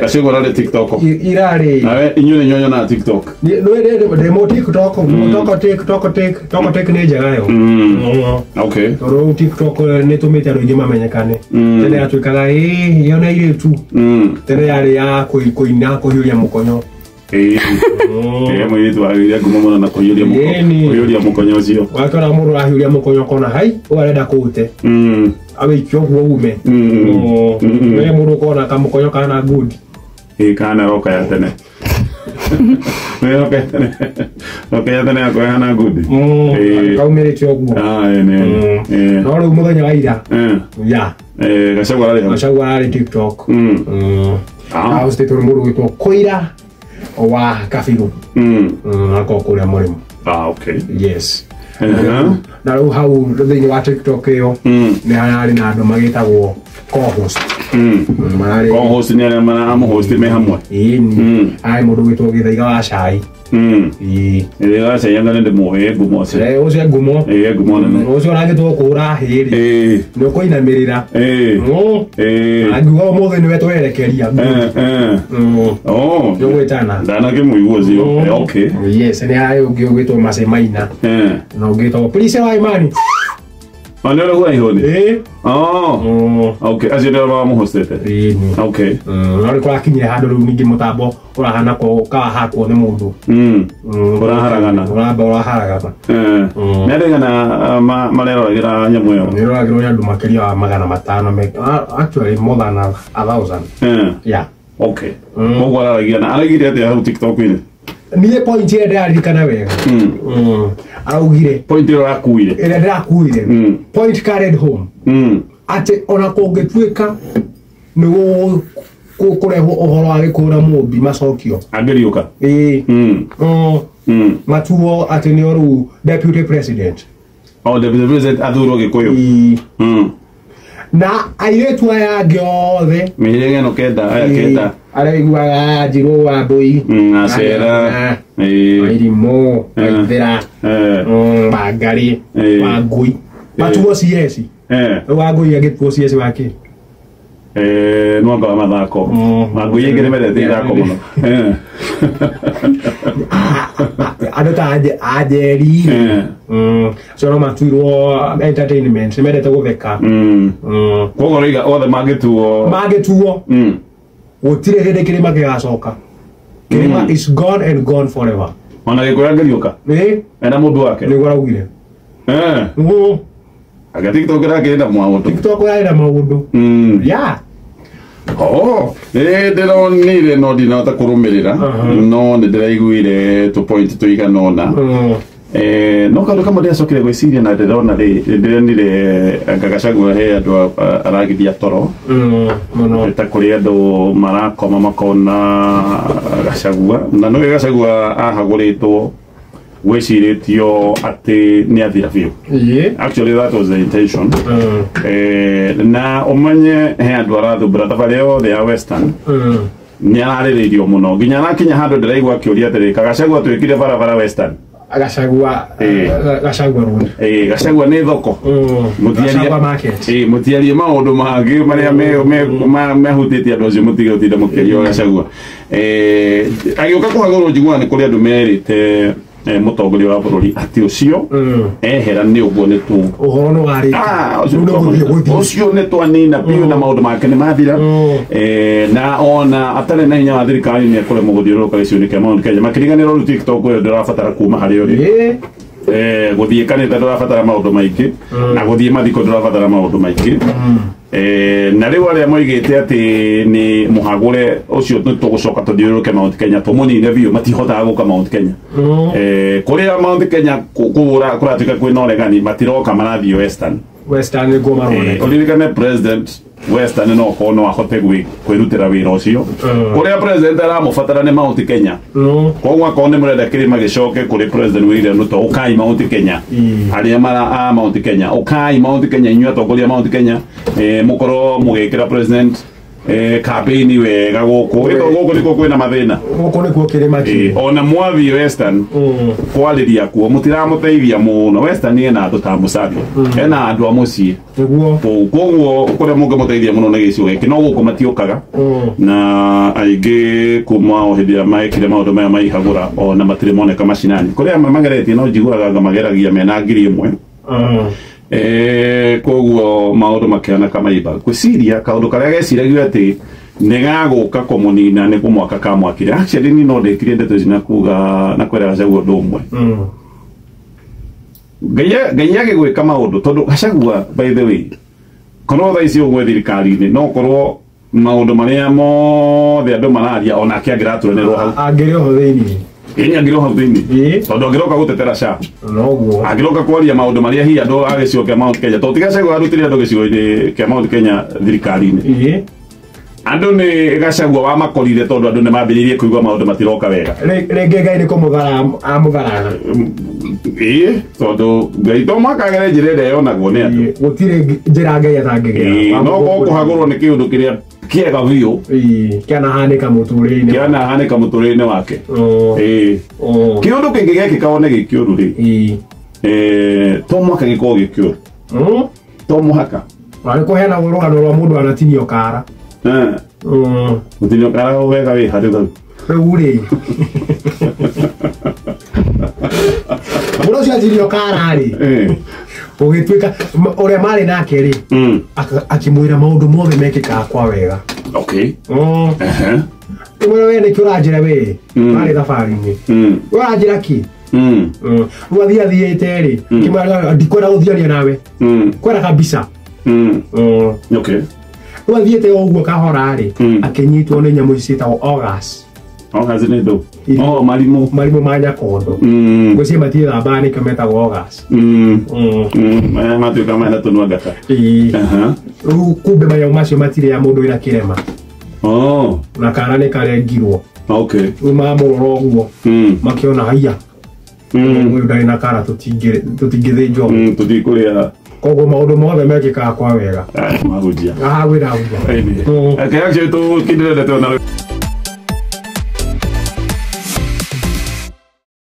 Gachagua ararĩ TikTok. Irarĩ. Nawe inyuĩ nĩ nyonyonaga TikTok. Ndĩmũ TikTok, TikTok, TikTok, TikTok, TikTok nĩ njega yo. Okay. Tondũ rĩu TikTok nĩ tũmĩte andũ aingĩ mamenyekane. Tene yatuĩkaga ĩĩ yona airĩtu. Tene yarĩ ya kũina kũhiũria mũkonyo. Ĩĩ. Ĩĩ, mũirĩtu wagĩire ngumo mũno na kũhiũria mũkonyo. Ĩni. Kũhiũria mũkonyo ũcio. Wakĩona mũndũ ũrahiũria mũkonyo ũkona hai ũyũ arenda kũũte. Awĩikie ũguo ume. We mũndũ ũkona kamũkonyo kana ngundi. Ĩĩ, kana roka ya tene. Nĩ roka ya tene. Roka ya tene yakwa ĩhana ngundi. Ĩĩ. Kaumĩrĩte ũguo. Ah, ĩĩ, nĩ. Ĩĩ. No rĩu mũthenya wa ira. Ya. Gachagua ararĩ hau. Gachagua ararĩ TikTok. Ah. Ahostĩtwo nĩ mũndũ ũgwĩtwo Kũira wa Kabiru. Akorwo kũrĩa mũrĩmo. Ah, okay. Yes. Na rĩu hau thĩinĩ wa TikTok ĩyo nĩ hararĩ na andũ magĩtagwo co-host. Mararĩ Co-host nĩ arĩa maramũhost me hamwe. Ĩni. Arĩ mũndũ ũgwĩtwo Gĩthaiga wa Cai. Ĩĩ. Ĩĩ, wa Cai anga nĩ ndĩmũĩ ngumo ũcio. Eh, ũcio e ngumo. Ĩĩ, ngumo nene. Ũcio ũragĩtwo kũhũra hĩrĩ. Ĩĩ. Nĩ ũkũinamĩrĩra. Ĩĩ. Ĩĩ. Angiuga ũmũthĩ nĩwe twerekeria. Oh. Nĩ ũgwĩtana. Ndanakĩmũigua ũcio. Okay. Yes, nĩ harĩ ũngĩ ũgwĩtwo Mercy Maina. Na ũngĩ wĩtagwo Priscilla wa Imani. Oh, nĩ ũrĩa gwa ihũni? Ĩĩ. Oh. Okay, acio nĩo mamũhostete. Ĩĩ. Okay. No nĩ kũrakinyire handũ rĩu ningĩ mũtambo ũrahana kahakwo nĩ mũndũ. Ũraharagana. Ũramba ũraharagana. Nĩ andũ aigana mareroragĩra nyamũ ĩyo? Nĩ ĩroragĩrwo nĩ andũ makĩria wa 500 actually more than 1,000. Yeah. Okay. Koguo araragia na araigire atĩa hau TikTok-inĩ? Niĩ point ĩrĩa ndĩraririkana wega. Araugire. Point ĩrĩa ũrakuire. Ĩrĩa ndĩrakuire. Point carried home. Atĩ ona kũngĩtuĩka nĩ kũrehwo ũhoro wa gĩkũra mũmbi macokio. Angĩriũka. Ĩĩ. Matuo atĩ nĩo rĩu deputy president. Oh, deputy president athurwo Gĩkũyũ. Ĩĩ. Na airĩtu aya angĩ othe. Mĩhĩrĩga ĩno kenda, aya kenda. Arĩa iguaga Njirũ wa Mbũi. Acera. Ĩĩ. Wairimũ, Waithera, Wangari, Wangui. Matuo CS. Rĩu Wangui agĩtuo CS wa kĩ? Nĩ wanga wa mathako. Wangui aingĩ nĩ mendete ithako mũno. Andũ ta Anjeri. Acio no matuirwo entertainment, nĩ mendete gũtheka. Koguo ũroiga othe mangĩtuo. Mangĩtuo. Gũtirĩ hĩndĩ kĩrĩma gĩgacoka. Kĩrĩma is gone and gone forever. Ona Gĩkũyũ angĩriũka. Ĩĩ. Ena mũndũ wake. Nĩguo araugire. Anga TikTok ĩrakĩrĩ na maũndũ. TikTok yarĩ na maũndũ. Yeah. Oh, nĩ ndĩronire no ndinahota kũrũmĩrĩra no nĩ ndĩraiguire tũ point tũigana ũna. No kaũndũ kamwe ndĩracokire gwĩciria na ndĩrona rĩ ndĩronire anga Gachagua he andũ aragithia toro. Mũno. Ta kũrĩ andũ marakoma makona Gachagua na nĩwe Gachagua ahagũrĩtwo gwĩcirĩtio atĩ nĩ athira biũ. Actually that was the intention. Na ũmenye he andũ arathumbũra thabarĩ yothe ya Western. Nĩ ararĩrĩirio mũno nginya arakinya handũ ndĩraigua akĩũria atĩrĩ Gachagua twĩkire barabara Western. Gachagua Gachagua road. Gachagua nĩ thoko. Gachagua market. Mũtiarie maũndũ mangĩ marĩa mehutĩtie andũ acio mũtige gũtinda mũkĩaria Gachagua. Agĩũka kũhagũrwo njiguaga nĩ kũrĩ andũ merĩte mũtongoria wa bũrũri atĩ ũcio ehera nĩ ũguo nĩ tu ũhoro nĩ warĩka. Ũcio nĩ twanina biũ na maũndũ make nĩ mathira. Na ona atarĩ na hinya wa thirikari nĩ ekũremwo gũthiũrũrũka gĩcigo-inĩ kĩa Mount Kenya. Makĩriganĩrwo rĩu TikTok ĩyo ndũrabatara kuma harĩa ũrĩ. Gũthiĩ kanitha ndũrabatara maũndũ maingĩ na gũthiĩ mathiko ndũrabatara maũndũ maingĩ. Na rĩu arĩa moigĩte atĩ nĩ mũhagũre ũcio nĩ tũgũcoka tũthiũrũrũke Mount Kenya tũmũnine biũ matihotaga gũka Mount Kenya. Kũrĩa Mount Kenya kũratuĩka kwĩna ũregani matiroka marathiĩ Western. Western nĩkuo maroneka. Ũririkane president Western no okorwo no ahote kwĩrutĩra wĩra ũcio. Kũrĩa president aramũbatara nĩ Mount Kenya. Koguo akorwo nĩ mũrenda kĩrĩma gĩcoke kũrĩ president William Ruto ũkai Mount Kenya. Arĩa mara a Mount Kenya ũkai Mount Kenya inyuĩ atongoria Mount Kenya mũkorwo mũgĩkĩra president campaign wega gũkũ ĩto gũkũ nĩkuo kwĩna mathĩna gũkũ nĩkuo kĩrĩma kĩ ona mwathiĩ Western kwarĩria kuo mũtiramũteithia mũno. Western ena andũ ta Musalia, ena andũ a mũciĩ nĩguo koguo kũrĩa mũngĩmũteithia mũno nĩ gĩcigo gĩkĩ no gũkũ matiũkaga na aingĩ kuma o hĩndĩ ĩrĩa mekire maũndũ maya maihagũra ona matirĩ moneka macinani. Kũrĩa amwe mageretie no njiguaga anga mageragia mena 1,000. Koguo maũndũ makĩhana kamaimba. Ngwĩciria kaũndũ karĩa geciragio atĩ nĩ gagũka kũmũnina nĩ kũmwaka kamwakire. Actually niĩ no ndĩkirie ndeto ici na kuga na kwĩra Gachagua ũndũ ũmwe. Ngai agĩgwĩka maũndũ tondũ Gachagua by the way korwo thaa ici ũgwe thirikari-inĩ no korwo maũndũ marĩa mothe andũ mararia onake angĩraturanĩrwo hau. Angĩrĩ oho thĩinĩ. Ĩĩ angĩrĩ oho thĩinĩ. Tondũ angĩroka gũtetera SHA. Noguo. Angĩroka kwaria maũndũ marĩa hihi andũ a gĩcigo kĩa Mount Kenya tondũ ti Gachagua arutire andũ gĩcigo-inĩ kĩa Mount Kenya thirikari-inĩ. Andũ nĩ Gachagua wamakorire tondũ andũ nĩ mambĩrĩirie kũigua maũndũ matiroka wega. Rĩngĩ Ngai nĩ kũmũthara amũtharaga. Ĩĩ tondũ Ngai to mũhaka agere njĩra ĩrĩa yonagwo nĩ andũ. Gũtirĩ njĩra Ngai atangĩgera. No korwo kũhagũrwo nĩ kĩũndũ kĩrĩa kĩega biũ. Kĩanahanĩka mũtũrĩre-inĩ. Kĩanahanĩka mũtũrĩre-inĩ wake. Ĩĩ. Kĩũndũ kĩngĩ gĩekĩka wone gĩ kĩũru rĩ. To mũhaka gĩkorwo gĩ kĩũru. To mũhaka. Na nĩ kũheana rũgano rwa mũndũ anatinio kara. Gũtinio kara wega wĩ harĩ thau. Rĩu rĩ. Mũndũ ũcio atinio kara rĩ. Ũgĩtuĩka ũrĩa marĩ nake rĩ. Akĩmwĩra maũndũ mothe mekĩkaga kwa wega. Okay. Ĩmwe we nĩkĩ ũranjĩra we? Marĩ thabarĩ-inĩ. We ũranjĩra kĩ? Rĩu athiĩ athiĩte rĩ, akĩmwĩra ndikwenda gũthiania nawe. Kwenda kabisa. Okay. Rĩu athiĩte o ũguo kahora rĩ, akĩnyitwo nĩ nyamũ ici ciĩtagwo orgas. Orgas nĩ ndũ? Oh, marimũ. Marimũ ma nyakondo. Ngwĩciria matiĩthambaga nĩkĩo metagwo orgas. Maya matuĩka mena tũnua ngata. Rĩu kumbe manyamũ macio matirĩ mũndũ wĩna kĩrema. Na kana nĩ karengirwo. Okay. Rĩu mamũrora ũguo makĩona haiya. Ũyũ ndarĩ na kara tũtingĩthĩnjwo. Tũtikũrĩa. Koguo maũndũ mothe mekĩkaga kwa wega. Mahunjia. Haha kwĩna hunjia. Kĩrĩa tũkindĩre ndeto na